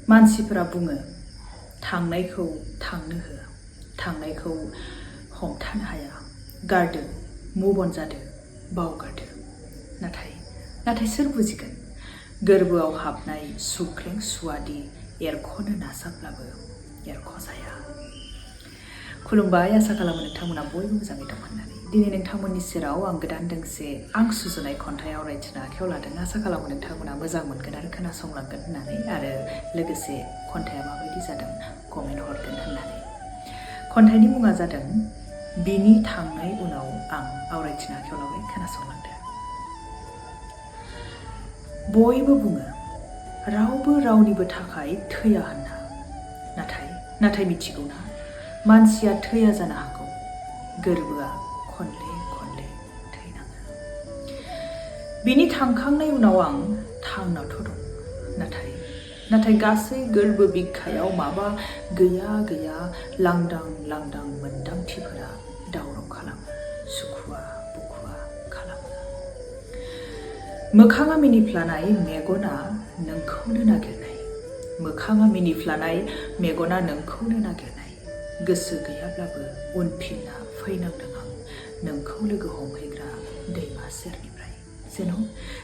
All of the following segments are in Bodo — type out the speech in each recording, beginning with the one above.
मानसिफोरा बुङो थांनायखौ थांनो हो, थांनायखौ हमथानो हाया, गारदो, मुभ अन जादो, बावगारदो। नाथाय सोर बुजिगोन? गोरबोआव हाबनाय सुख्रें सुवादि एरख'नो नाजाब्लाबो एरख'जाया। खुलुमबाय, आसा खालामो नोंथांमोना बयबो मोजाङै दं होननानै। दिनै नोंथांमोननि सेराव आं गोदान दोंसे आं सुजुनाय खन्थाइ आवरायथिनो आखायाव लादों। आसा खालामो नोंथांमोना मोजां मोनगोन आरो खोनासंलांगोन होननानै, आरो लोगोसे खन्थाइया माबायदि जादों कमेन्ट हरगोन होननानै। खन्थाइनि मुङा जादों बिनि थांनाय उनाव आं। आवरायथिनो आखायाव लाबाय, खोनासंलांदो। बयबो बुङो रावबो रावनिबो थाखाय थैया होनना, नाथाय मिथिगौना मानसिया थैया जानो हागौ, गोरबोआ खनले खनले थैनाङो। बिनि थांखांनाय उनाव आं थांनाथ' दं, नाथाय गासै गोरबो बिखायाव माबा गैया लांदां मोन्दांथिफोरा दावराव खालामो, सुखुवा बुखुवा खालामो। मोखाङा मिनिफ्लानाय मेगना नोंखौनो नागिरनाय, मोखाङा मिनिफ्लानाय मेगना नोंखौनो नागिरनाय। गोसो गैयाब्लाबो उनफिनना फैनांदों आं नोंखौ लोगो हमहैग्रा दैमा सेरनिफ्राय।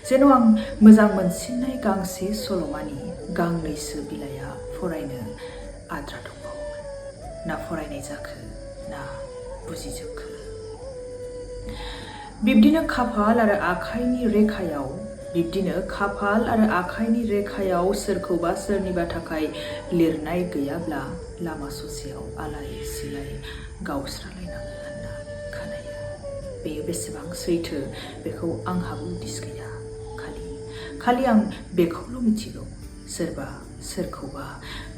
जेन' आं मोजां मोनसिननाय गांसे सल'मानि गांनैसो बिलाइया फरायनो आद्रा दंबावोमोन। ना फरायनाय जाखो, ना बुजिजोबखो। बिब्दिनो खाफाल आरो आखाइनि रेखायाव सोरखौबा सोरनिबा थाखाय लिरनाय गैयाब्ला लामा ससेयाव आलाय सिलाय गावस्रालायनाङो होनना खोनायो। बेयो बेसेबां सैथो बेखौ आंहाबो उदिस गैया। खालि आं बेखौल' मिथिगौ, सोरबा सोरखौबा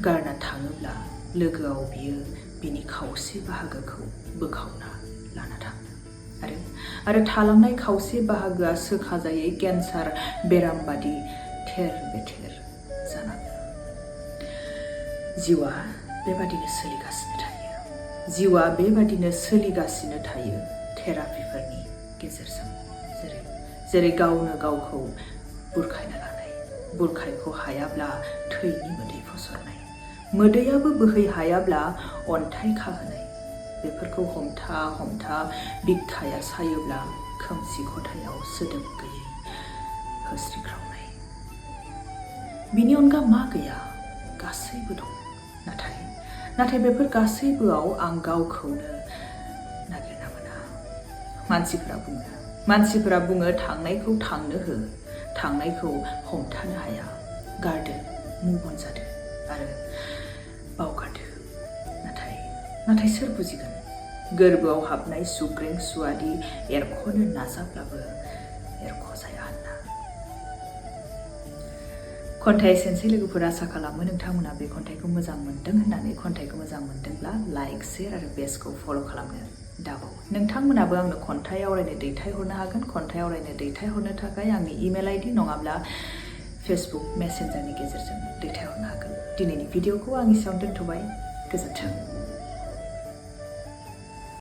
गारना थाङोब्ला लोगोआव बियो बिनि खावसे बाहागोखौ बोखावना लाना थाङो, आरो थालांनाय खावसे बाहागोआ सोखाजायै केन्सार बेराम बादि थेर बेथेर जानाङो। जिउआ बेबादिनो सोलिगासिनो थायो थेरापिफोरनि गेजेरजों। जेरै गावनो गावखौ बुरखायना लानाय, बुरखायख' हायाब्ला थैनि मोदै फसरनाय, मोदैयाबो बोहै हायाब्ला अन्थाइ खाहोनाय। बेफोरखौ हमथा बिखाया सायोब्ला खोमसि खथायाव सोदोब गैयै होस्रिख्रावनाय। बिनि अनगा मा गैया? गासैबो दं। नाथाय बेफोर गासैबोआव आं गावखौनो नागिरना मोना। मानसिफोरा बुङो थांनायखौ थांनो हो, थांनायखौ हमथानो हाया, गारदो, मुभ अन जादो आरो बावगारदो। नाथाय सोर बुजिगोन? गोरबोआव हाबनाय सुग्रें सुवादि एरख'नो नाजाब्लाबो एरख'जाया होनना। खन्थाइ एसेनोसै लोगोफोर। आसा खालामो नोंथांमोना बे खन्थाइखौ मोजां मोनदों होननानै। खन्थाइखौ मोजां मोनदोंब्ला लाइक, शेयार आरो पेजखौ फल' खालामनो दाबाव। नोंथांमोनाबो आंनो खन्थाइ आवरायनो दैथायहरनो हागोन। खन्थाइ आवरायनो दैथायहरनो थाखाय आंनि इमेल ID नङाब्ला फेसबुक मेसेन्जारनि गेजेरजों दैथायहरनो हागोन। दिनैनि भिडिअखौ आं एसेयावनो दोनथ'बाय। गोजोन्थों।